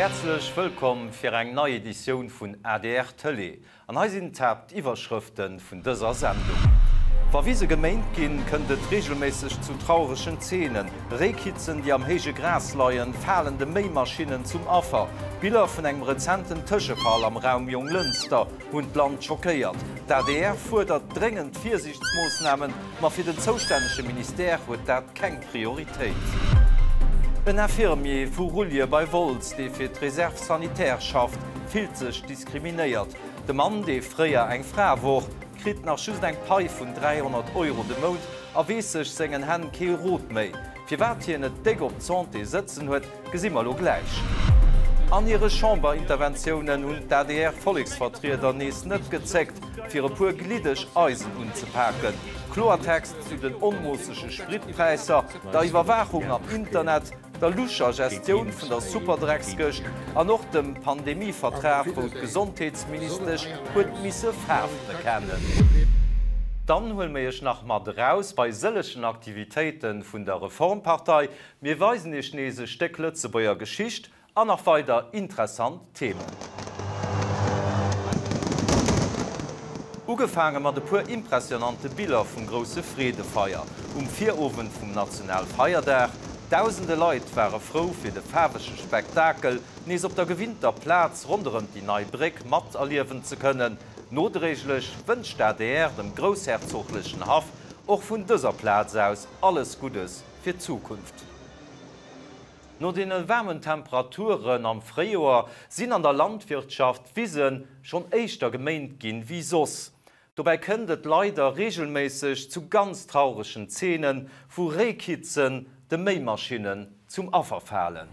Häerzlech wëllkomm fir eng nei Editioun vun adr Tëlee. An hei sinn d'Haaptiwwerschrëfte vun dëser Sendung. Wa Wise geméint ginn, kënnt et reegelméisseg zu trauregen Zeenen. Réikitzen, déi am héije Gras leien, falen de Méimaschinnen zum Affer. Biller vun engem rezenten Tëschefall am Raum Jonglënster hunn d'Land schockéiert. D'adr fuerdert dréngend Virsiichtsmoossnamen, ma fir den zoustännege Ministère huet dat keng Prioritéit. En Infirmier vu Rullje bei Wolz, dee fir d'Réserve sanitaire schafft, fillt sech diskriminéiert. De Mann, dee fréier eng Fra wor, kritt nach just eng Pai vun 300 Euro de Mount a weess sech sengen Hänn kee Rot méi. Firwat hien et déck op d'Santé sëtzen huet, Gesi mer lo gläich. An hire Chamberinterventiounen hunn d'ADR-Volleksvertrieder nees net gezéckt, fir e puer gliddeg Eisen unzepaken. Kloertext zu den onmoossege Spritpräisser, der Iwwerwaachung am Internet, der luscher Gestioun vun der Superdreckskëscht an och dem Pandemievertrag, wou d'Gesondheetsministesch huet misse Faarf bekennen. Dann huele mer iech nach mat eraus bei sëllegen Aktivitéite vun der Reformpartei. Mir weisen iech nees e Stéck Lëtzebuerger Geschicht an nach weider interessant Themen. Ugefaange mat e puer impressionante Biller vum grousse Freedefeier um Virowend vum Nationalfeierdag. Dausende Leit ware frou fir de faarwege Spektakel nees op der gewinnter Plaz ronderëm déi nei Bréck materliewen ze kënnen. Nodréiglech wënscht d'ADR dem groussherzoglechen Haff och vun dëser Plaz aus alles Guddes fir d'Zukunft. No deene waarmen Temperaturen am Fréijoer sinn an der Landwirtschaft d'Wise schonn éischter geméint ginn wéi soss. Dobäi kënnt et leider reegelméisseg zu ganz trauregen Zeenen, wou Réikitzen de Méimaschinnen zum Affer falen.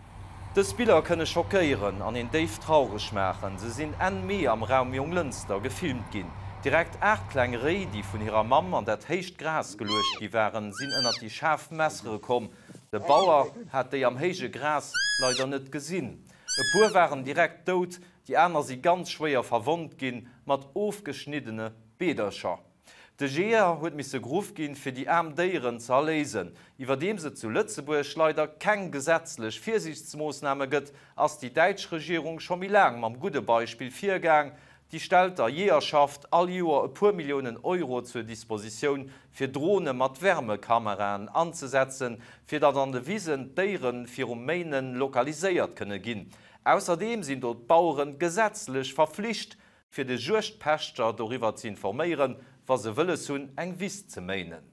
Dës Biller kënne schockéieren an een déif traureg maachen. Se sinn Enn Mee am Raum Jonglënster gefilmt ginn. Direkt 8 kleng Réi, déi vun hirer Mamm an dat héicht Gras geluecht gi waren, sinn ënnert déi schaarf Messere komm. De Bauer hat déi am héije Gras leider net gesinn. E puer waren direkt dout, déi aner si ganz schwéier verwonnt ginn, mat ofgeschniddene Beedercher. De Jeeër huet misse geruff ginn, fir déi aarm Déieren ze erléisen. Iwwerdeems et zu Lëtzebuerg leider keng gesetzlech Virsiichtsmoossname gëtt, ass déi däitsch Regierung scho méi laang mam gudde Beispill virgaang. Déi stellt der Jeeërschaft all Joer e puer Milliounen Euro zur Dispositioun, fir Drone mat Wärmekameraen anzesetzen, fir datt an de Wisen d'Déiere virum Méine lokaliséiert kënne ginn. Ausserdeem sinn do d'Bauere gesetzlech verflicht, fir de Juegdpächter doriwwer ze informéieren, wa se wëlles hunn, eng Wiss ze méinen.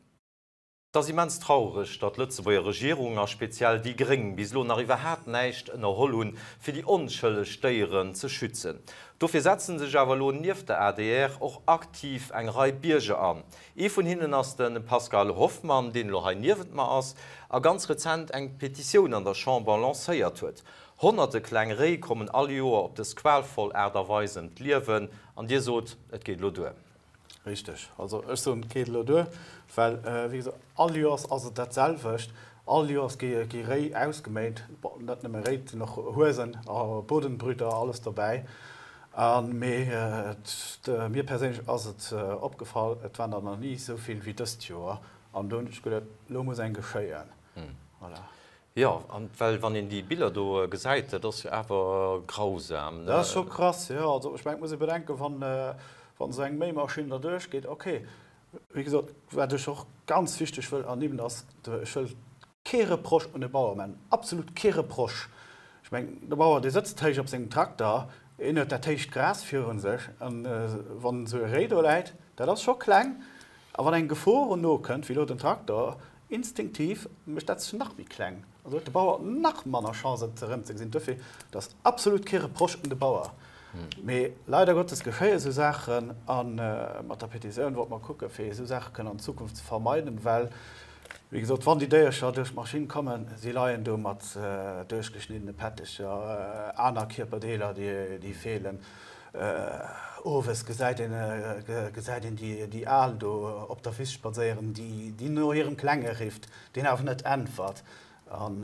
Et ass immens traureg, datt d'Lëtzebuerger Regierung a speziell déi Gréng bis elo nach iwwerhaat näischt ënnerholl hunn, fir déi onschëlleg Déieren ze schützen. Dofir setzen sech awer elo nieft der adr och aktiv eng Rei Bierger an. Ee vun hinnen ass de Pascal Hoffmann, deen elo hei niewent mer ass a ganz rezent eng Petitioun an der Chamber lancéiert huet. Honnerte kleng Réi kommen all Joer op dës qualvoll Aart a Weis ëm d'Liewen. An Dir sot, et geet elo duer. Richteg. Also ech soen, et geet elo duer, well, wéi gesot, all Joers ass et dat selwecht. All Joers gi Réi ausgeméint. Bon, net nëmme Réi, et sinn och Huesen a Bodenbrüter, alles dobäi. A mee mir perséinlech ass et opgefall, et waren der nach ni esou vill wéi dëst Joer. An do hunn ech geduet, elo muss eng geschéien. Voilà. Jo, an well wann een déi Biller do gesäit, dat ass jo awer grausam, ne? Dat ass scho krass, jo. Also ech mengen, et muss ee bedenken, wann wann esou eng Méimaschinn derduerch geet, ok. Wéi gesot, wat ech och ganz wichteg wëll ernimmen, ass, ech wëll kee Reproche un de Bauer maachen, absolut kee Reproche. Ech mengen, de Bauer, dee sëtzt héich op sengem Trakter, en huet dat héicht Gras virun sech, an wann esou e Réi do läit, dat ass scho kleng, a wann eng Gefor nokënnt, wéi elo den Trakter, Instinktiv mécht dat sech nach méi kleng. Also huet de Bauer nach manner Chance et erëmzegesinn. Duerfir, et ass absolut kee Reproche un de Bauer. Mee leider Gottes geschéie sou Saachen a mat der Petitioun wollte mer kucke fir esou Saache kënnen an Zukunft ze vermeiden, well wéi gesot, wann déi Déiercher duerch d'Maschinn kommen, si leien do mat duerchgeschniddene Pettecher, aner Kierperdeeler déi feelen. Owes gesäit een gesäit een déi Al do op der Wiss spadséieren, déi no hirem Klenge rifft, deen awer net äntwert. An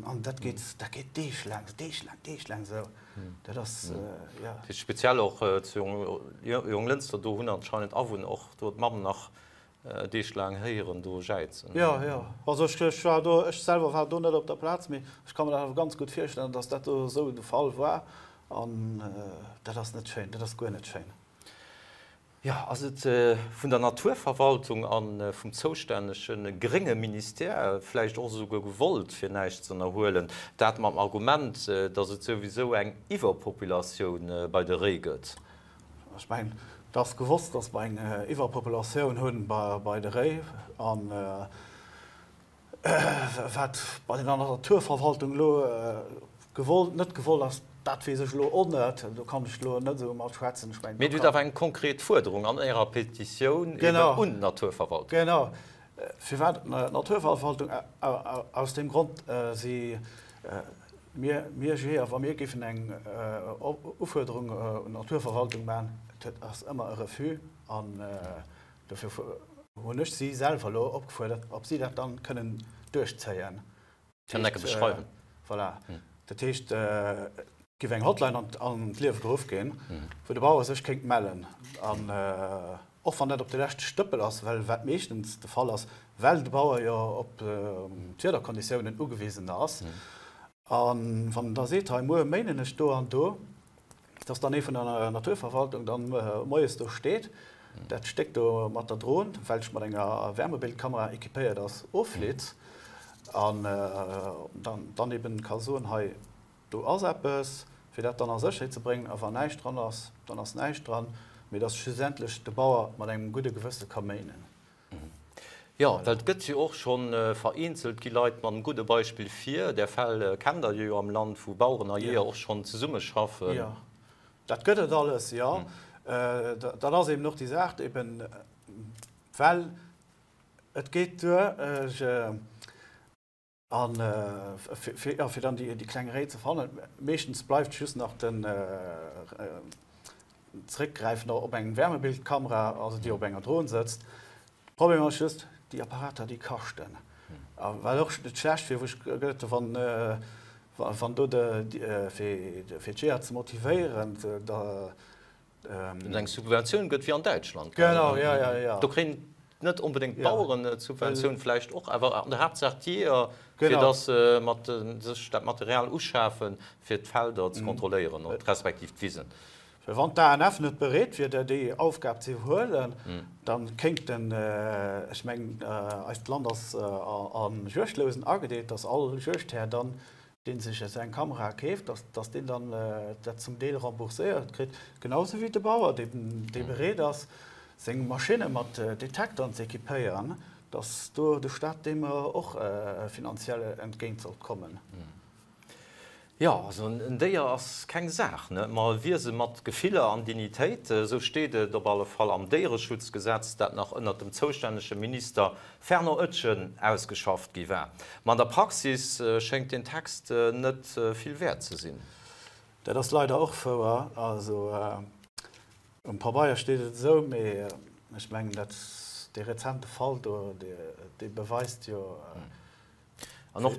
an dat geet dat geet deeglaang, deeglaang, deeglaang esou. Dat ass, jo. Speziell och zu Jonglënster, do hunn anscheinend Awunner och do d'Mamm nach. Deeg laang héieren do jäizen. Jo, jo. Also ech, ech war do, ech selwer war do net op der Plaz, mee ech ka mer dat awer ganz gutt virstellen, dass dat do esou de Fall war. An dat ass net schéin, dat ass guer net schéin. Jo, ass et vun der Naturverwaltung a vum zoustännege grénge Ministère vläicht och esouguer gewollt, fir näischt ze ënnerhuelen, dat mam Argument, datt et souwisou eng Iwwerpopulatioun bei de Réi gëtt? Ech mengen, et ass gewosst, datt mer eng Iwwerpopulatioun hu bei de Réi. An wat bei der Naturverwaltung elo gewollt, net gewollt ass, dat weess ech elo och net. Do kann ech elo net esou mat schwätzen. Ech mengen, Mee Dir hutt awer eng konkret Fuerderung an Ärer Petitioun eben un d'Naturverwaltung. Genau. Firwat d'Naturverwaltung? Aus deem Grond, si Mir, mir Jeeër, wa mir géifen eng Ufuerderung un d'Naturverwaltung maachen, dat ass ëmmer e Refus. An dofir hunn ech si selwer elo opgefuerdert, ob si dat dann kënnen duerchzéien. Kënnen enke beschreiwen. Voilà. Dat heescht, et géif eng Hotline an d'Liewe geruff ginn, wou de Bauer sech kéint mellen. An och wann dat op de leschte Stëppel ass, well wat meeschtens de Fall ass, well de Bauer jo op d'Wiederkonditiounen ugewisen ass, a wann en da seet, hei muer méinen ech do an do, dass dann ee vun der Naturverwaltung dann moies do steet, dat Stéck do mat der Dron, welch mat enger Wärmebildkamera équipéiert ass, offlitt an dann eben ka soen, hei Do ass eppes, fir dat dann a Sécherheet ze bréngen. A wann näischt dran ass, dann ass näischt dran, mee dass schlussendlech de Bauer mat engem gudde Gewësse ka méinen. Jo, well et gëtt jo och scho vereenzelt, gi Leit mat engem gudde Beispill vir. Där Fäll kennt Der jo am Land, wou Baueren a Jeeër och schonn zesummeschaffen. Jo, dat gëtt et alles, jo. Dat ass eben och déi Saach, eben well et geet duer, A fir dann déi kleng Réi ze fannen, meeschtens bleift just nach den Zréckgräifen op eng Wärmebildkamera, also déi op enger Dron sëtzt. De Problem ass just, déi Apparater, déi kaschten. A wat och net schlecht wier, wou ech gëtt, wann do de, fir d'Jeeër ze motivéieren, da Et eng Subventioun gëtt wéi an Däitschland. Genau, ja, ja, ja. Do kréien net onbedéngt d'Baueren d'Subventioun, vläicht och, awer an der Haaptsaach d'Jeeër, fir datt se mat sech dat Material uschafen, fir d'Felder ze kontrolléieren, respektiv d'Wisen. Well wann d'ANF net bereet wier, déi Aufgab ze iwwerhuelen, da kéinten, ech mengen, eist Land ass a Juegdlousen agedeelt, datt all Juegdhär dann deen sech esou eng Kamera keeft, dass, dass deen dann dat zum Deel rembourséiert kritt, genau sou wéi de Bauer, dee, dee bereet ass, seng Maschinne mat Detektern ze équipéieren, dass do de Staat deem och finanziell entgéint sollt kommen. Jo, also en Déier ass keng Saach, ne, ma e Wiese mat Gefiller an Dignitéit. Esou steet et op alle Fall am Déiereschutzgesetz, dat nach ënnert dem zoustännege Minister Fernand Oetjen ausgeschafft gi war. Ma an der Praxis schéngt deen Text net vill wäert ze sinn. Dat ass leider och wouer. Also um Pabeier steet et esou, mee ech mengen dat dee rezente Fall do, dee beweist jo, An och,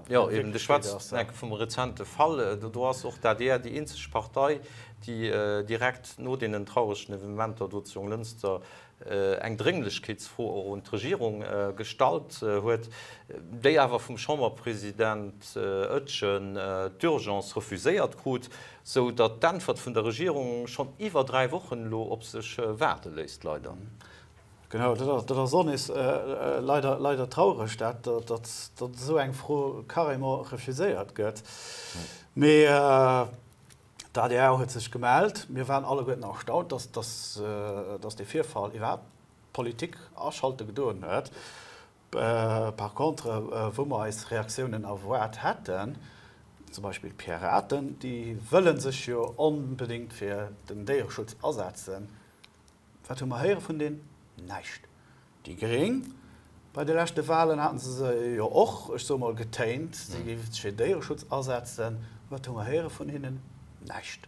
jo, eben, du schwätz enke vum rezente Fall. Do ass och d'ADR déi eenzeg Partei, déi direkt no deenen trauregen Evenementer do zu Jonglënster eng Drénglechkeetsfro och un d'Regierung gestallt huet, déi awer vum Chamberpresident Oetjen d'Urgence refuséiert krut, sou datt d'Äntwert vun der Regierung schonn iwwer 3 Wochen elo op sech waarde léisst, leider. Genau, dat ass och nees leider, leider traureg, dat, datt esou eng Fro carrément refuséiert gëtt. Mee d'ADR huet sech gemellt. Mir waren alleguerten erstaunt, datt, datt dee Virfall iwwerhaapt d'Politik aschalte gedoen huet. Par contre, wou mer eis Reaktiounen erwaart hätten, zum Beispill d'Piraten, déi wëlle sech jo onbedéngt fir den Déiereschutz asetzen, Wat hu mer héiere vun deenen? Näischt. Déi Gréng, bei de leschte Wahlen haten se se jo och, ech soe mol, getéint, si géife sech fir Déiereschutz asetzen. Wat hu mer héiere vun hinnen? Näischt.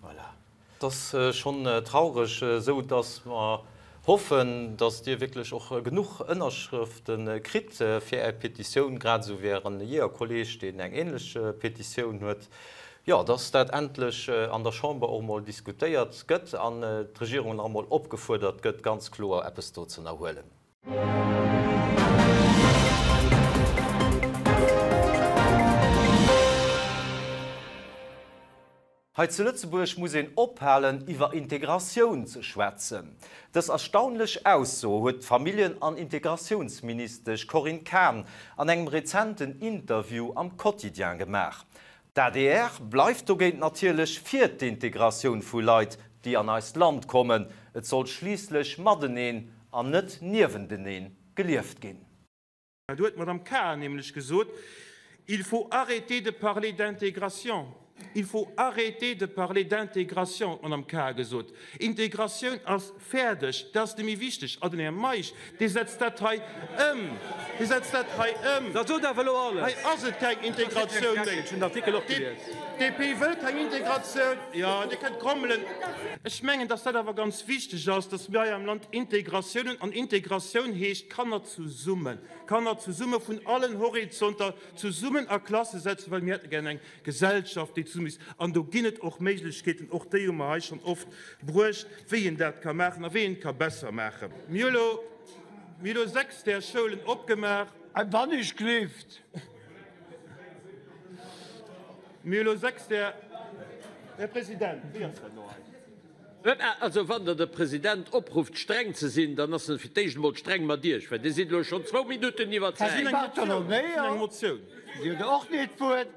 Voilà. Et ass schonn traureg, esou datt mer hoffen, datt Dir wierklech och genuch Ënnerschrëfte kritt fir Är Petitioun, grad esou wéi Ären Jeeërkolleeg, deen eng ähnlech Petitioun huet. Jo, dass dat endlech an der Chamber och emol diskutéiert gëtt an d'Regierung nach emol opgefuerdert gëtt, ganz kloer eppes do ze ënnerhuelen. Hei zu Lëtzebuerg muss een ophalen, iwwer Integratioun ze schwätzen. Dës erstaunlech Ausso huet d'Familljen an Integratiounsministesch Corinne Cahen an engem rezenten Interview am Quotidien gemaach. D'adr bleift dogéint natierlech fir d'Integratioun vu Leit, déi an eist Land kommen. Et soll schliisslech mateneen an net niewenteneen gelieft ginn. Do huet d'Madame Cahen nämlech gesot, Il faut arrêter de parler d'intégration. Il faut arrêter de parler d'intégration, huet d'Madame Cahen gesot. Integratioun ass fäerdeg, dat ass net méi wichteg. A den Här Meisch, dee setzt dat hei ëm. Dee setzt dat hei ëm. Dat sot awer elo alles. Hei ass et keng Integratioun méi. Ech hunn den Artikel och gelies. D'DP wëll keng Integratioun. Jo, Dir kënnt grommelen. Ech mengen, dass dat awer ganz wichteg ass, dass mir hei am Land Integratioun hunn. An Integratioun heescht Kanner zesummen, Kanner zesumme vun allen Horizonter zesummen a Klasse setzen, well mir hätte gär eng Gesellschaft, déi zesummen ist. An do ginn et och Méiglechkeeten, och déi hu mer hei schonn oft bruecht, wéi een dat ka maachen a wéi een et ka besser maachen. Mir hu elo, mir hu elo 6 där Schoulen opgemaach. Wann ech gleeft. Mir hu elo 6 där. Här President, wéi ass dat elo hei? Also wann Der de President oprufft streng ze sinn, dann ass en fir d'éischt emol streng mat Iech, well Dir sidd elo schonn zwou Minutten iwwer d'Zäit. Här Bartolomeo, Dir hutt och net d'Wuert.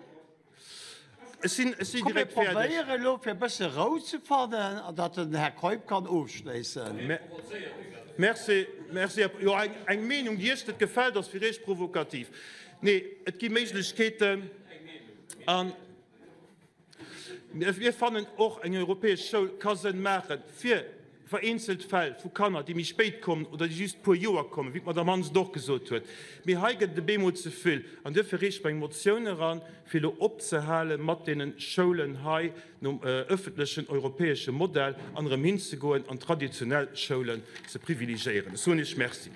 Komm mir probéieren elo fir e bësse Rou ze fannen an datt den Här Keup kann ofschléissen. Merci, merci. Jo, eng Meenung, déi Iech net gefält, ass fir Iech provokativ. Nee, et gi Méiglechkeeten an. Mir fannen och, eng europäesch Schoul ka Sënn maache fir vereenzelt Fäll vu Kanner, déi méi spéit kommen oder déi just e puer Joer kommen, wéi d'Madame Hansen och gesot huet. Mee hei gëtt et e bemol ze vill. An duerfir reeche mer eng Motioun eran, fir elo opzehale mat deene Schoulen hei nom öffentlechen europäesche Modell an erëm hinzegoen an traditionell Schoulen ze privilegéieren. Ech soen Iech Merci.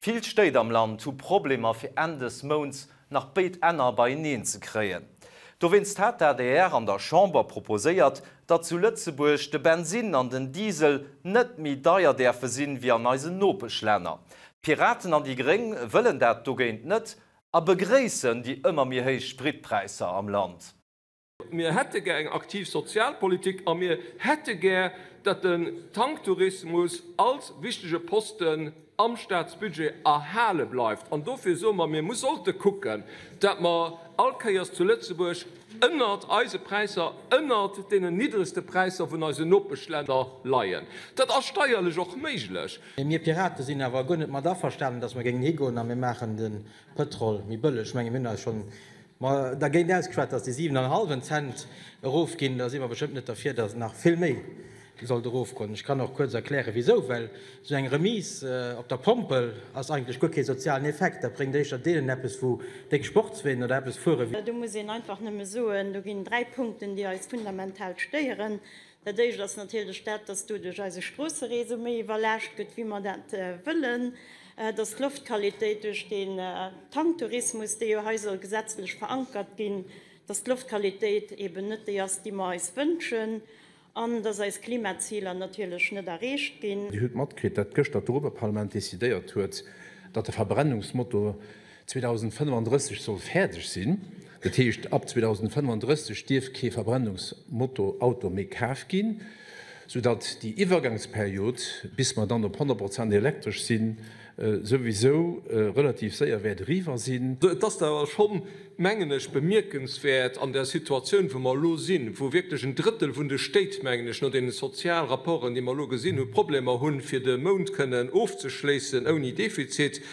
Vill Stéit am Land hu Problemer fir Enn des Mounts nach béid Enner beieneen ze kréien. Dowéinst hat d'ADR an der Chamber proposéiert, datt zu Lëtzebuerg de Bensinn an den Diesel net méi deier däerfe sinn wéi an eisen Nopeschlänner. D'Piraten an déi Gréng wëllen dat dogéint net a begréissen déi ëmmer méi héich Spritpräisser am Land. Mir hätte gär eng aktiv Sozialpolitik a mir hätte gär, datt den Tanktourismus als wichtege Posten am Staatsbudget erhale bleift. An dofir soe mer, mir sollte kucken, datt mer all Kéiers zu Lëtzebuerg ënnert eise Präisser, ënnert deenen niddregste Präisser vun eisen Nopeschlänner leien. Dat ass steierlech och méiglech. Mir Pirate sinn awer guer net mat averstanen, datt mer géingen higoen a mir maachen de Pëtrol méi bëlleg. Ech menge mir hunn eis schonn Mer dergéint ausgeschwat, dass déi 7 an e hallwen Cent erofginn. Da si mer bestëmmt net derfir, dass nach vill méi sollt erofgoen. Ech kann och kuerz erklären, wisou. Well esou eng Remise op der Pompel ass eigentlech guer kee sozialen Effekt. Dat bréngt éischter deenen eppes, wou déck Sportsween oder eppes fueren. Do muss een einfach nëmme soen, do ginn dräi Punkten, déi eis fundamental stéieren. Dat Éischt ass natierlech dat, dass doduerch eise Stroossereseau méi iwwerlaascht gëtt, wéi mer dat wëllen, dass d'Loftqualitéit duerch deen Tanktourismus, dee jo hei soll gesetzlech verankert ginn, dass d'Loftqualitéit eben net déi ass, déi mer eis wënschen, an dass eis Klimaziler natierlech net erreecht ginn. Dir hutt matkritt, dat gëschter d'Europaparlament decidéiert huet, datt de Verbrennungsmotor 2035 soll fäerdeg sinn. Dat heescht, ab 2035 dierf kee Verbrennungsmotor-Auto méi kaf ginn, soudatt déi Iwwergangsperiod, bis mer dann op 100 Prozent elektresch sinn, souwisou relativ séier wäert eriwwer sinn. Et ass awer schonn, mengen ech, bemierkenswäert an där Situatioun, wou mer elo sinn, wou wierklech en Drëttel vun de Stéit, mengen ech, no deene Sozialrapporten, déi mer elo gesinn hunn, Problemer hunn, fir de Mount kënnen ofzeschléissen ouni Defizit,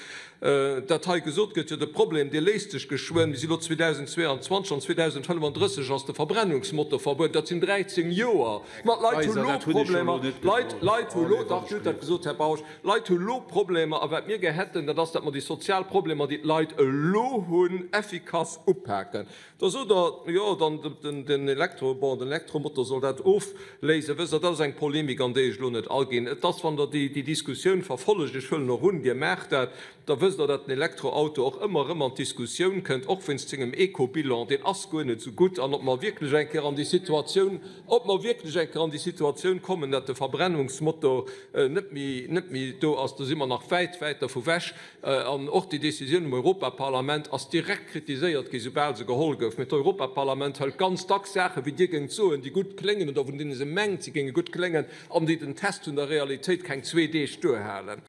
Dat hei gesot gëtt, jo de Problem, dee léist sech geschwënn, mir si lo 2022, an 2035 ass de Verbrennungsmotor verbueden, dat sinn 13 Joer. Ma d'Leit hu lo Problemer, d'Leit, Leit hu lo, dach, Dir hutt dat gesot, Här Bausch, d'Leit hu lo Problemer. A wat mir gär hätten, dat ass, datt mer déi sozial Problemer, déi d'Leit elo hunn, effikass upaken. Da sot Der, jo, dann den Elektro, bon, den Elektromotor soll dat ofléisen. Wësst Der, dat ass eng Polemik, an déi ech elo net aginn. Et ass, wann Der déi Diskussioun verfollegt, ech huelen och un, Dir maacht dat, da wësst. wësst Der, datt den Elektroauto och ëmmer erëm an d'Diskussioun kënnt, och wéinst sengem Ecobilan, deen ass guer net esou gutt, an ob mer wierklech eng Kéier an déi Situatioun, ob mer wierklech eng Kéier an déi Situatioun kommen, datt de Verbrennungsmotor net méi, net méi do ass, do si mer nach wäit, wäit dervu wech. An och déi Décisioun um Europaparlament ass direkt kritiséiert gi soubal se geholl gouf. Mee d'Europaparlament hëlt ganz dacks Saachen, wéi Dir géingt soen, déi gutt kléngen oder vun deene se mengt, se géinge gutt kléngen, an déi den Test vun der Realitéit keng zwee Deeg duerhalen.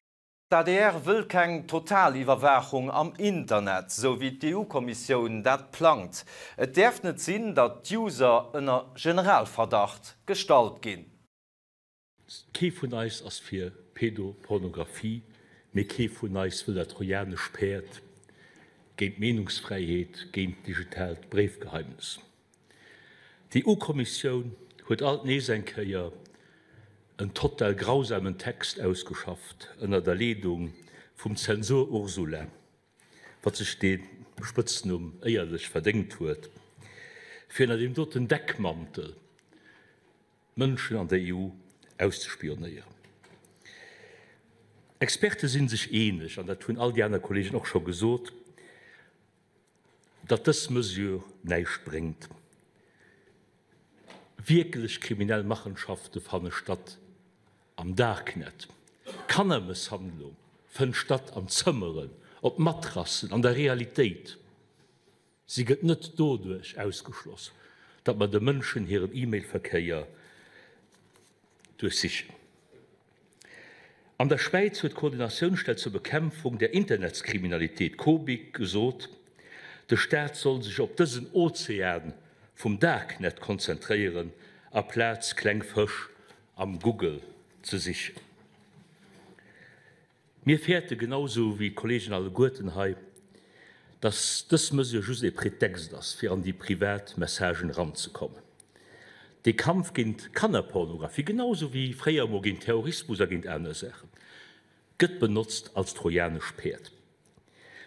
D'adr wëll keng Totaliwwerwaachung am Internet, sou wéi d'EU-Kommissioun dat plangt. Et däerf net sinn, datt d'User ënner Generalverdacht gestallt ginn. Kee vun eis ass fir Pedopornographie, mee kee vun eis wëll dat trojanesch Päerd géint d'Meenungsfräiheet, géint d'digitaalt Bréifgeheimnis. D'EU-Kommissioun huet alt nees eng Kéier en total grausamen Text ausgeschafft ënner der Leedung vum Zensur Ursula, wat sech dee Spëtznumm éierlech verdéngt huet, fir ënner deem doten Deckmantel d'Mënschen an der EU auszespionéieren. Experte si sech eeneg, an dat hunn all déi aner Kollegen och scho gesot, datt dës Mesure näischt bréngt. Wierklech kriminell Machenschafte fanne statt am Darknet. Kannermësshandlung fënnt statt an Zëmmeren, op Matrassen, an der Realitéit. Si gëtt net doduerch ausgeschloss, datt mer de Mënschen hiren E-Mail-Verkéier duerchsichen. An der Schwäiz huet d'Koordinatiounsstell zur Bekämpfung der Internetskriminalitéit, Cobic, gesot, de Staat soll sech op dësen Ozean vum Darknet konzentréieren, aplaz kleng Fësch am Google ze sichen. Mir fäerte genau sou wéi d'Kollegen alleguerten hei, dass dës Mesure just ee Pretext ass, fir an déi privat Messagen eranzekommen. Dee Kampf géint Kannerpornografie, genau sou wéi fréier emol géint Terrorismus a géint aner Saachen, gëtt benotzt als trojanesch Päerd,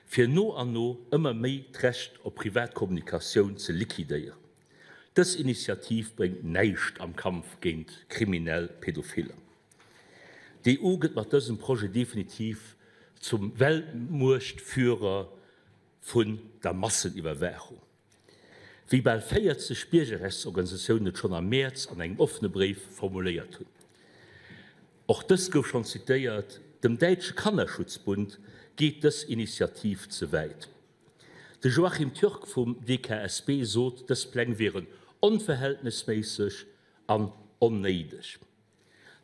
fir no an no ëmmer méi d'Recht op privat Kommunikatioun ze liquidéieren. Dës Initiativ bréngt näischt am Kampf géint kriminell Pädophiller. D'EU gëtt mat dësem Projet definitiv zum Weltmuechtführer vun der Masseniwwerwaachung, wéi bal 40 Biergerrechtsorganisatiounen et schonn am Mäerz an engem offene Bréif formuléiert hunn. Och dës gouf schonn zitéiert, Dem däitsche Kannerschutzbund geet dës Initiativ ze wäit. De Joachim Türk vum DKSB sot, dës Pläng wieren onverhältnesméisseg an onnéideg.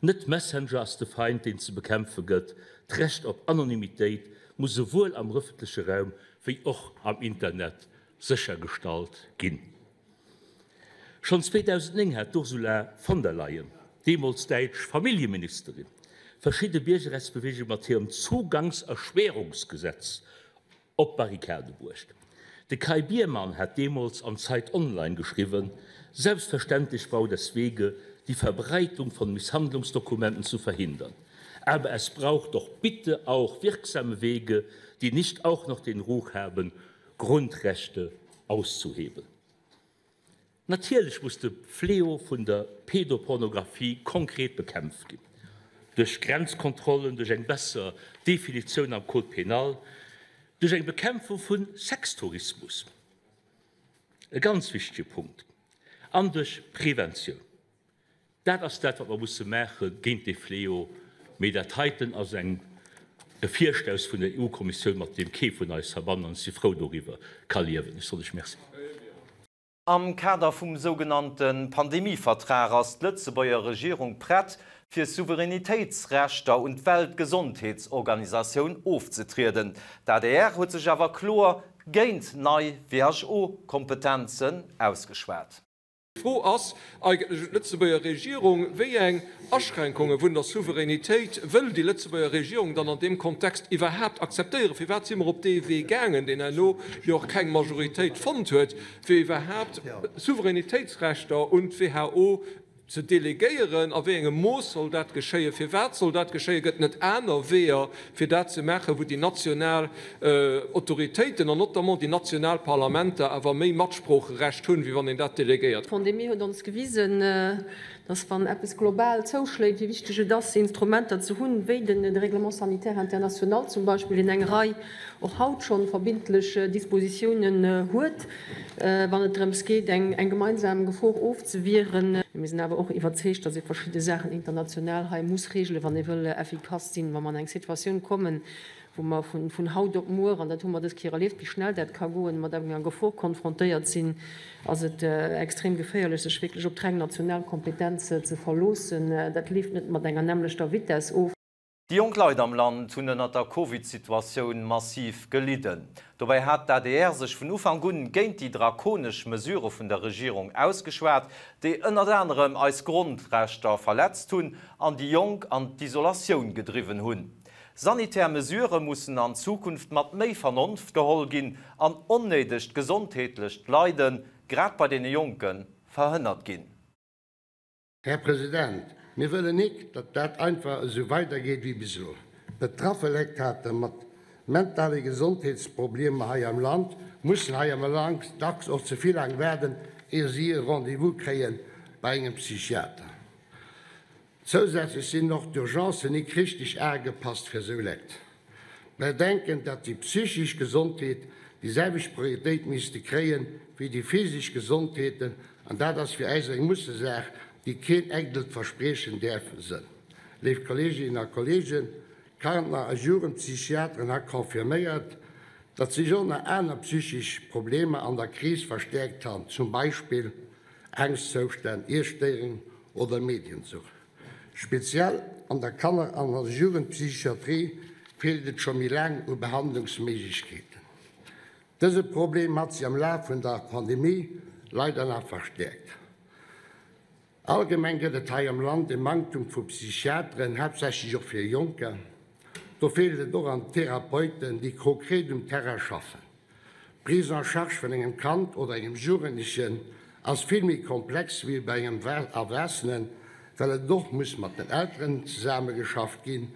Net Messenger ass de Feind, deen ze bekämpfe gëtt. D'Recht op Anonymitéit muss souwuel am rëffentleche Raum wéi och am Internet séchergestallt ginn. Schonn 2009 hat d'Ursula von der Leyen, deemools däitsch Familljeministerin, verschidde Biergerrechtsbeweegunge mat hirem Zugangserschwerungsgesetz op d'Barrikade bruecht. De Kai Biermann hat deemools an Zeit Online geschriwwen, Selbstverständlich braucht es Wege, die Verbreitung von Misshandlungsdokumenten zu verhindern. Aber es braucht doch bitte auch wirksame Wege, die nicht auch noch den Ruch haben, Grundrechte auszuhebeln. Natierlech muss de Fléau vun der Pedopornographie konkret bekämpft ginn, duerch Grenzkontrollen, duerch eng besser Definitioun am Code pénal, duerch eng Bekämpfung vu Sextourismus, e ganz wichtege Punkt, an duerch Preventioun. Dat ass dat, wat mer musse maache géint dee Fléau. Mee dat heiten ass eng e Virstouss vun der EU-Kommissioun, mat deem kee vun eis heibannen, an ech si frou doriwwer, ka liewen. Ech soen lech Merci. Am Kader vum sougenannte Pandemievertrag ass d'Lëtzebuerger Regierung prett, fir Souveränitéitsrechter un d'Weltgesondheetsorganisatioun ofzetrieden. D'adr huet sech awer kloer géint nei WHO-Kompetenzen ausgeschwat. D'Fro ass eigentlech un d'Lëtzebuerger Regierung, Wéi eng Aschränkunge vun der Souveränitéit wëll déi Lëtzebuerger Regierung dann an deem Kontext iwwerhaapt akzeptéieren? Firwat si mer op dee Wee gaangen, deen herno jo och keng Majoritéit fonnt huet, fir iwwerhaapt Souveränitéitsrechter un d'WHO. Ze delegéieren? A wéi engem Mooss soll dat geschéien? Firwat soll dat geschéien? Gëtt net aner Weeër, fir dat ze maachen, wou déi national Autoritéiten an notamment déi national Parlamenter awer méi Matsproocherecht hunn, wéi wann een dat delegéiert? D'Pandemie huet ons gewisen, dass wann eppes global zouschléit, wéi wichteg et ass, Instrumenter ze hunn, wéi de Règlement sanitaire international zum Beispill, deen eng Rei och haut schonn verbindlech Dispositiounen huet, wann et drëms geet, eng gemeinsam Gefor ofzewieren. Mir sinn awer och iwwerzeegt, dass ee verschidde Saachen international hei muss regelen, wann ee wëll effikass sinn, wa mer an eng Situatioun kommen, wou mer vun haut op muer, an dat hu mer dës Kéier erlieft, wéi schnell dat ka goen, mat enger Gefor konfrontéiert sinn, ass et extrem geféierlech, sech wierklech op d'reng national Kompetenz ze verloossen. Dat leeft net mat enger nämmlechter Vitess of. Déi jonk Leit am Land hunn ënnert der Covid-Situatioun massiv gelidden. Dobäi hat d'ADR sech vun Ufank un géint déi drakonesch Mesurë vun der Regierung ausgeschwat, déi ënnert anerem eis Grondrechter verletzt hunn an déi Jonk an d'Isolatioun gedriwwen hunn. Sanitär Mesurë mussen an Zukunft mat méi Vernonft geholl ginn an onnéidegt gesondheetlecht Leiden, grad bei deene Jonken, verhënnert ginn. Här President, mir wëllen nik, datt dat einfach esou weidergeet wéi bis elo. Betraffe Lekt hate mat mentale Gesondheetsproblemer hei am Land mussen hei am Land dacks och ze vill laang waarden, ier si e Rendez-vous kréie bei engem Psychiater. Zousätzlech sinn och d'Urgencen nik richteg agepasst fir esou Lekt. Mer denken, datt déi psychisch Gesondheet déi selwecht Prioritéit misste kréie wéi déi physisch Gesondheeten, an dat ass fir äis eng Mussesaach, déi keen eidelt Verspriechen däerf sënn. Léif Kolleeginnen a Kolleegen, d'Kanner a Jugendpsychiateren ha confirméiert, datt sech och nach aner psychisch Problemer an der Kris verstäerkt han, zum Beispill Angschtzoustänn, Iesstéierungen oder Mediensucht. Speziell an der Kanner an der Jugendpsychiatrie feelt et scho méi laang u Behandlungsméiglechkeeten. Dëse Problem hat sech am Laf vun der Pandemie leider nach verstäerkt. Allgemeng gëtt et hei am Land e Manktum vu Psychiateren, haaptsächlech och fir Jonker. Do feelt et och an Therapeuten, déi konkret um Terrain schaffen. D'Prise en charge vun engem Kand oder engem Jugendlechen ass vill méi komplex wéi bei engem Erwaassenen, well et och muss mat den Elteren zesammegeschafft ginn.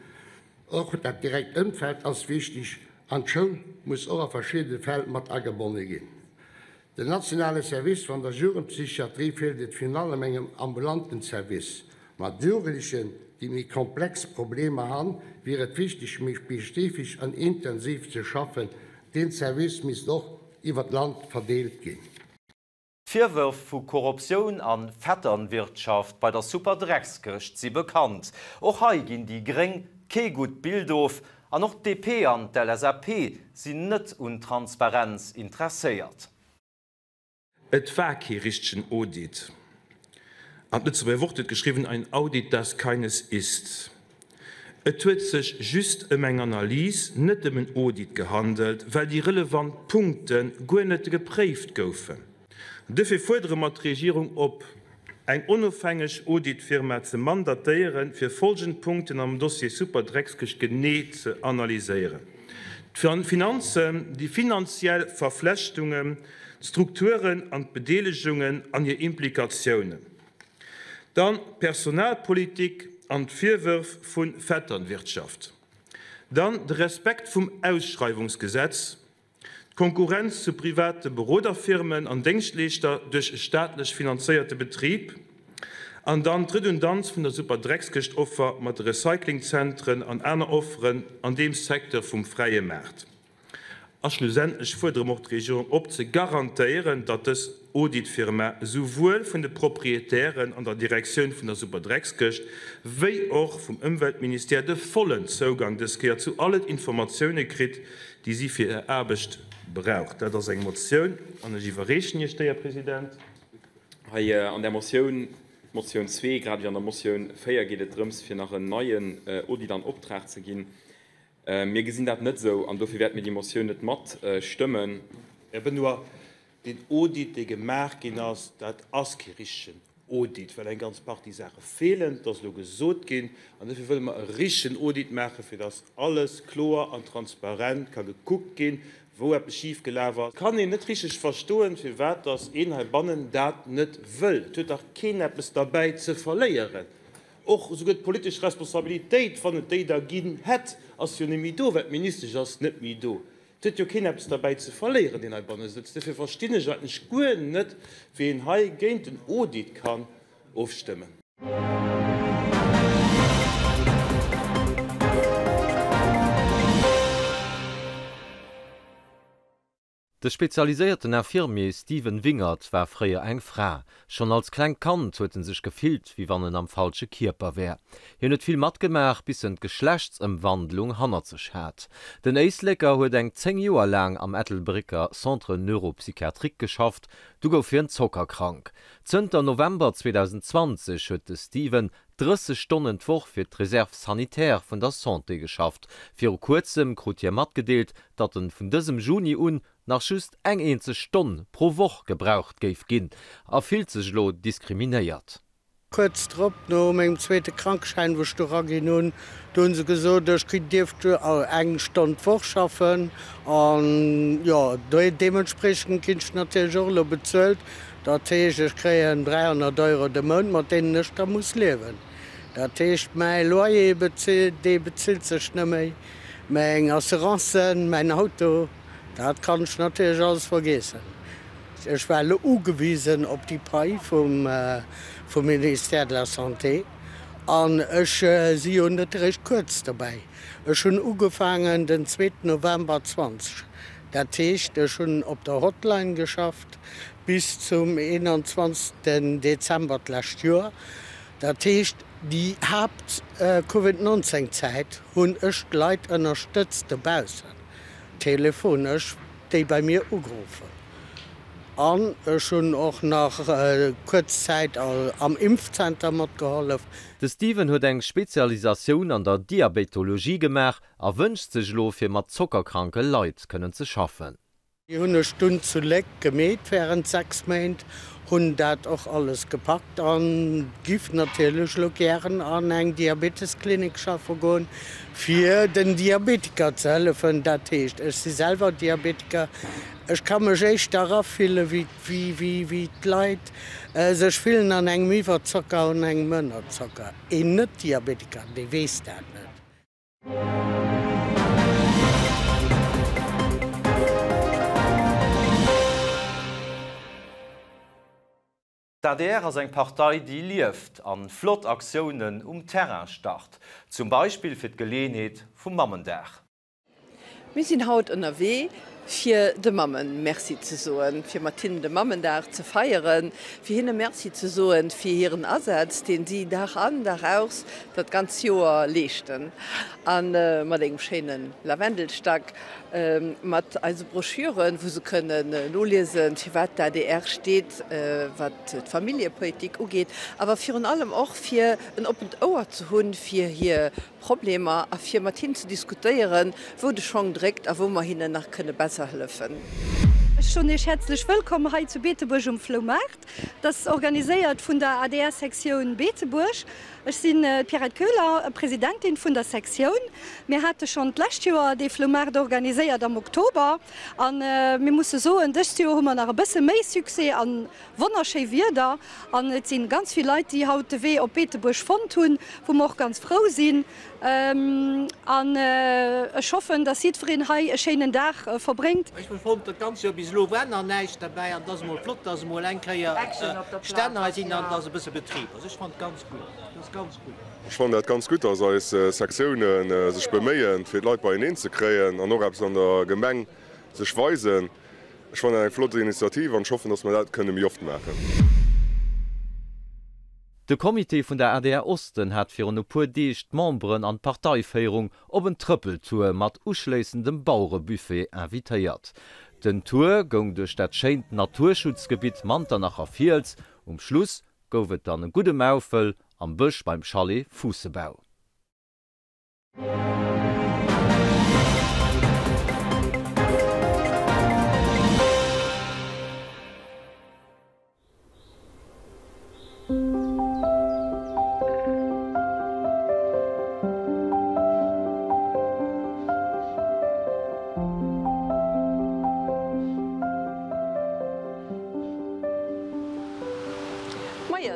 Och dat direkt Ëmfeld ass wichteg an d'Schoul muss och a verschiddene Fäll mat agebonne ginn. Den nationale Service van der Jugendpsychiatrie feelt et virun allem engem ambulanten Service. Mat Jugendlechen, déi méi komplex Problemer han, wier et wichteg, méi spezifesch an intensiv ze schaffen. Deen Service misst och iwwer d'Land verdeelt ginn. D'Virwërf vu Korruptioun an Vetternwirtschaft bei der Superdreckskëscht si bekannt. Och hei ginn déi gréng kee gutt Bild of an och d'DP an d'LSAP sinn net un Transparenz interesséiert. Et war kee richtegen Audit. An d'Lëtzebuerger Wort huet geschriwwen, ein Audit, das keines ist. Et huet sech just ëm eng Analys, net ëm en Audit gehandelt, well déi relevant Punkte guer net gepréift goufen. Duerfir fuerdere mer d'Regierung op, eng onofhängeg Auditfirma ze mandatéieren, fir folgend Punkten am Dossier Superdreckskëscht genee ze analyséieren, d'Finanzen, déi finanziell Verflechtungen, d'Strukturen an d'Bedeelegungen an hir Implikatiounen, dann d'Personalpolitik an d'Virwërf vu Vetternwirtschaft, dann de Respekt vum Ausschreiwungsgesetz, D'Konkurrenz zu private Beroderfirmen an Déngschtleeschter duerch e staatlech finanzéierte Betrib an dann d'Redundanz vun der Superdreckskëscht-Offer mat de Recyclingzentren an aner Offeren an deem Secteur vum fräie Maart. A schlussendlech fuerdere mer och d'Regierung op, ze garantéieren, datt dës Auditfirma esouwuel vun de Proprietären an der Direktioun vun der Superdreckskëscht wéi och vum Ëmweltministère de vollen Zougang dës Kéier zu allen Informatioune kritt, déi si fir hir Aarbecht brauch. Dat ass eng Motioun an ech iwwerreechen Iech déi, Här President. Hei an där Motioun, Motioun 2, grad ewéi an der Motioun 4, geet et drëms, fir nach en neien Audit an Optrag ze ginn. Mir gesinn dat net esou an dofir wäerte mir déi Motioun net matstëmmen. Här Benoy, deen Audit, dee gemaach ginn ass, dat ass kee richtegen. Audit, well eng ganz Partie Saache feelen, dat ass elo gesot ginn, an dofir wëlle mer e richtegen Audit maachen, fir dass alles kloer an transparent ka gekuckt ginn, wou eppes schifgelaf ass. Et kann een net richteg verstoen, firwat dass een heibannen dat net wëll. Et huet dach keen eppes derbäi ze verléieren. Och esouguer d'politesch Responsabilitéit, wann et déi da ginn hätt, ass jo net méi do, well d'Ministesch ass net méi do. Et huet jo keen eppes derbäi ze verléieren, deen heibanne sëtzt. Dofir verstinn ech eigentlech guer net, wéi een hei géint den Audit kann ofstëmmen. De spezialiséierten Infirmier Steven Wingert war fréier eng Fra. Schonn als klengt Kand huet en sech gefillt, wéi wann en am falsche Kierper wär. Hien huet vill matgemaach, bis en d'Geschlechtsëmwandlung hannert sech hat. Den Éisleker huet eng 10 Joer laang am Ettelbrécker Centre neuropsychiatrique geschafft, du gouf hien zockerkrank. Zënter November 2020 huet de Steven 30 Stonnen d'Woch fir d'Reserve sanitaire vun der Santé geschafft. Viru kuerzem krut hie matgedeelt, datt en vun dësem Juni un nach just eng eenzeg Stonn pro Woch gebraucht géif ginn a fillt sech elo diskriminéiert. Kuerz drop, no mengem zweete Krankeschäin, wou ech do raginn hunn, do hu se gesot, ech dierft eng Stonn d'Woch schaffen. An jo, deementspriechend ginn ech natierlech och elo bezuelt. Dat heescht, ech kréien 300 Euro de Mount, mat deenen ech da muss liewen. Dat heescht, mäi Loyer, dee bezilt sech net méi, meng Assurancen, mäin Auto, dat kann ech natierlech alles vergeessen. Ech war elo ugewisen op déi Pai vum Ministère de la Santé an ech si jo net eréischt kuerz dobäi. Ech hunn ugefaangen den zweeten November 20. Dat heescht, ech hunn op der Hotline geschafft bis zum 21 Dezember d'lescht Joer. Dat heescht, déi Haapt Covid 19 Zäit hunn ech d'Leit ënnerstëtzt dobaussen, telefonesch, déi bei mir ugeruff hunn. An ech hunn och nach kuerz Zäit am Impfzenter matgehollef. De Steven huet eng Spezialisatioun an der Diabetologie gemaach a wënscht sech elo fir mat zockerkranke Leit kënnen ze schaffen. Déi hunn ech dunn zu Léck gemeet während 6 Méint, hunn dat och alles gepackt an giff natierlech elo gären an eng Diabetesklinik schaffe goen, fir den Diabetiker ze hëllefen. Dat heescht, ech si selwer Diabetiker, ech ka mech éischter erafille wéi wéi d'Leit sech fillen an engem Iwwerzocker an engem Ënnerzocker. Een Net-Diabetiker, dee weess dat net. D'adr ass eng Partei, déi lieft an flott Aktiounen um Terrain start, zum Beispill fir d'Geleeënheet vum Mammendag. Mir sinn haut ënnerwee fir de Mammen Merci ze soen, fir mat hinnen de Mammendag ze feieren, fir hinne Merci ze soen fir hiren Asaz, deen si Dag an, Dag aus dat ganz Joer leeschten. A mat engem schéine Lavendelstack, mat eise Broschüren, wou se kënnen noliesen, firwat d'ADR steet, wat d'Familljepolitik ugeet, awer virun allem och fir en oppent Ouer ze hunn fir hir Problemer a fir mat hinnen ze diskutéieren, wou de Schong dréckt a wou mer hinnen nach kënne besser hëllefen. Ech soen Iech häerzlech wëllkomm hei zu Beetebuerg um Floumaart. Dat ass organiséiert vun der ADR-Sektioun Beetebuerg. Ech sinn d'Pierrette Köhler, Presidentin vun der Sektioun. Mir hate schonn d'lescht Joer dee Floumaart organiséiert am Oktober a mir musse soen, dëst Joer hu mer nach e bësse méi Succès a wonnerschéi Wieder an et si ganz vill Leit, déi haut de Wee op Beetebuerg fonnt hunn, wou mer och ganz frou sinn. An ech hoffen, dass jiddwereen hei e schéinen Dag verbréngt. Ech hunn fonnt, dat ganz Joer bis elo war nach näischt derbäi an et ass emol flott, dass emol eng Kéier Stänn hei sinn an dass e bësse Betrib ass. Ech fannen et ganz gutt. Et ass ganz gutt. Ech fannen dat ganz gutt, dass eis Sektiounen sech beméien, fir d'Leit beieneen ze kréien an och eppes an der Gemeng sech weisen. Ech fannen dat eng flott Initiativ an ech hoffen, dass mer dat kënne méi oft maachen. De Comité vun der adr Osten hat virun e puer Deeg d'Memberen an d'Parteiféierung op en Trëppeltour mat uschléissendem Bauerebuffet invitéiert. Den Tour goung duerch dat schéint Naturschutzgebitt Manternacher Fiels. Um Schluss gouf et dann e gudde Maufel am Bësch beim Chalet Fuussebau.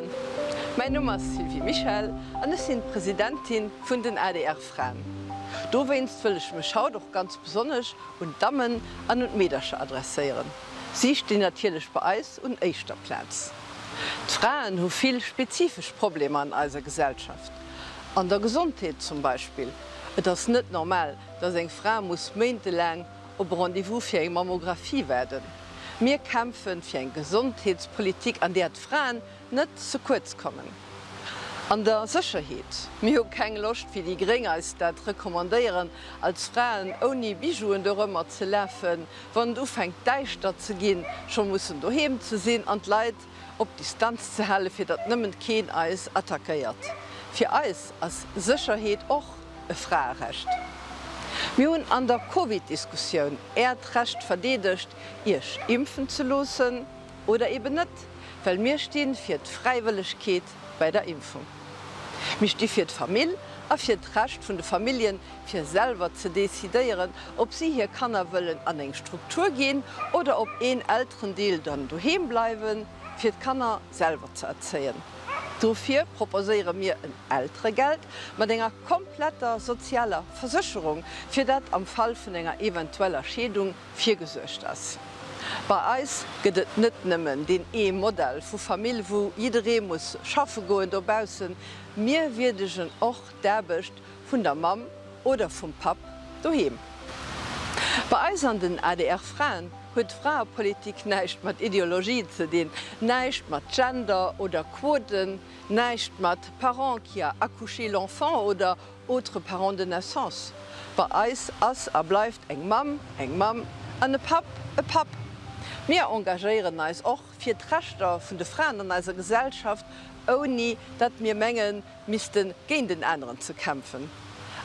Fraen, mäin Numm ass Sylvie Mischel an ech sinn d'Presidentin vun den adr Fraen. Dowéinst wëll ech mech haut och ganz besonnesch un d'Dammen an un d'Meedercher adresséieren. Si stinn natierlech bei eis un éischter Plaz. D'Fraen hu vill spezifesch Problemer an eiser Gesellschaft. An der Gesondheet zum Beispill. Et ass net normal, dass eng Fra muss méintelaang op e Rendez-vous fir eng Mammographie waarden. Mir kämpfen fir eng Gesondheetspolitik, an där d'Fraen net ze kuerz kommen. An der Sécherheet, mir hu keng Loscht, wéi déi Gréng eis dat recommandéieren, als Fraen ouni Bijouen dorëmmer ze lafen, wann et ufänkt däischter ze ginn, scho mussen doheem ze sinn an d'Leit op Distanz ze halen, fir datt nëmmen keen eis attackéiert. Fir eis ass Sécherheet och e Fraerecht. Mir hunn an der Covid-Diskussioun Äert Recht verdeedegt, Iech impfen ze loossen oder eben net, well mir sti fir d'Fräiwëllegkeet bei der Impfung. Mir sti fir d'Famill a fir d'Recht vun de Familljen, fir selwer ze decidéieren, ob si hir Kanner wëllen an eng Struktur ginn oder ob een Elterendeel dann doheem bleiwen, fir d'Kanner selwer ze erzéien. Dofir proposéiere mir en Elteregeld mat enger kompletter sozialer Versécherung, fir dat am Fall vun enger eventueller Scheedung virgesuergt ass. Bei eis gëtt et net nëmmen deen ee Modell vu Famill, wou jidderee muss schaffe goen dobaussen. Mir wierdegen och d'Aarbecht vun der Mamm oder vum Papp doheem. Bei eis an den ADR-Fraen huet Fraepolitik näischt mat Ideologie ze dinn, näischt mat Gender oder Quoten, näischt mat Parent qui a accouché l'enfant oder autre parent de naissance. Bei eis ass a bleift eng Mamm eng Mamm an e Papp e Papp. Mir engagéieren eis och fir d'Rechter vun de Fraen an eiser Gesellschaft, ouni datt mir mengen, misste géint en aneren ze kämpfen.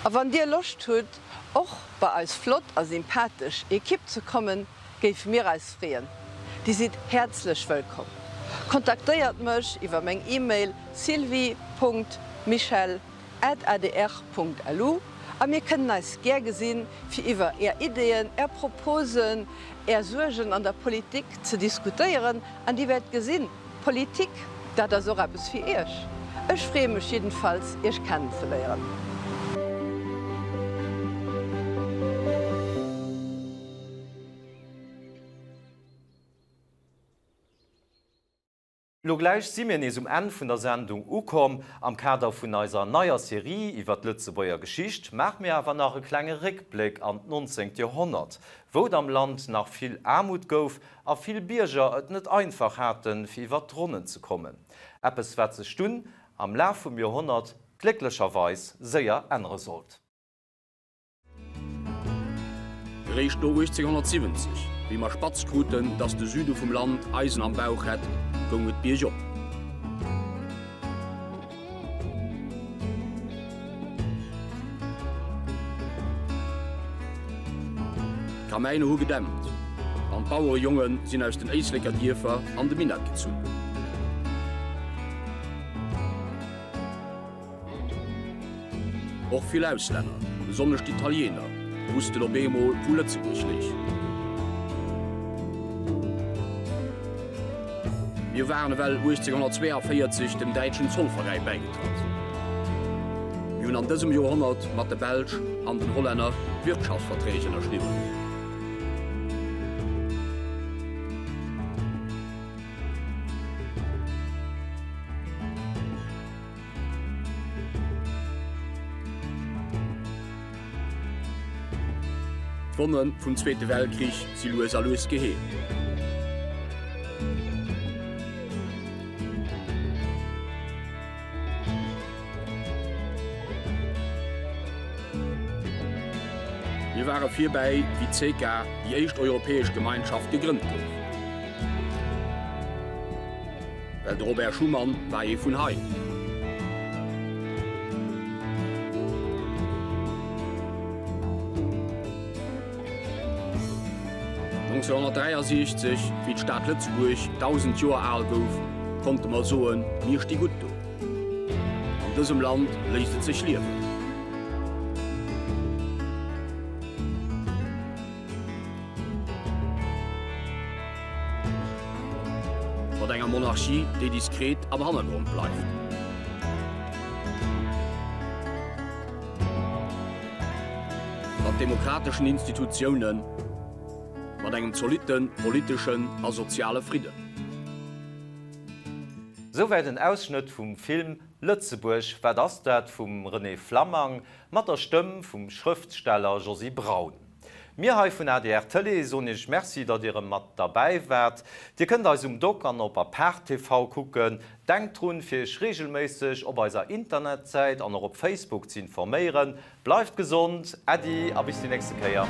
A wann dir Loscht hutt och bei eis flott a sympathesch Ekipp ze kommen, géife mir eis freeën. Dir sidd häerzlech wëllkomm. Kontaktéiert mech iwwer meng E-Mail sylvie.michel@adr.lu a mir kënnen eis gär gesinn, fir iwwer är Ideeën, är Proposen, är Suergen an der Politik ze diskutéieren. An dir wäert gesinn, Politik, dat ass och eppes fir Iech. Ech freeë mech jiddenfalls, Iech kennenzeléieren. Lo gläich si mir nees um Enn vun der Sendung ukomm. Am Kader vun eiser neier Serie iwwer d'Lëtzebuerger Geschicht maache mir awer nach e klenge Réckbléck an d'nonzéngt Joerhonnert, wou et am Land nach vill Aarmut gouf a vill Bierger et net einfach haten, fir iwwer d'Ronnen ze kommen. Eppes, wat sech dunn am Laf vum Joerhonnert glécklecherweis séier ännere sollt. Eréischt no 1870, wéi mer spatz kruten, datt de Süde vum Land Eisen am Bauch hätt, goung et biergop. D'Kamäiner hu gedämpt an d'Bauerejonge sinn aus den Éisleker Dierfer an de Minett gezunn. Och vill Auslänner, besonnesch d'Italiener, wussten op eemol, wou Lëtzebuerg léich. Mir waren ewell 1842 dem däitschen Zollveräi bäigetratt. Mir hunn an dësem Joerhonnert mat de Belsch an den Hollänner Wirtschaftsverträg ënnerschriwwen. D'Wonne vum Zweete Weltkrich si lues a lues geheelt. Mir ware virbäi, wéi d'CECA, déi éischt europäesch Gemeinschaft, gegrënnt gouf. Well de Robert Schuman war ee vun hei. 1963, wéi d'Stad Lëtzebuerg 1.000 Joer al gouf, konnte mer soen, Mir sti gutt do. An dësem Land léisst et sech liewen. Mat enger Monarchie, déi diskret am Hannergrond bleift. Mat demokrateschen Institutiounen. Mat engem zolitte politeschen a soziale Fridden. Souwäit en Ausschnëtt vum Film Lëtzebuerg, wat ass dat? vum René Flammang mat der Stëmm vum Schrëftsteller Josy Braun. Mir hei vun adr Tëlee soen Iech Merci, datt Dir erëm mat derbäi waart. Dir kënnt eis um Dock an op Apart TV kucken. Denkt drun, fir Iech reegelméisseg op eiser Internetsäit an och op Facebook ze informéieren. Bleift gesond, Äddi a bis déi nächste Kéier.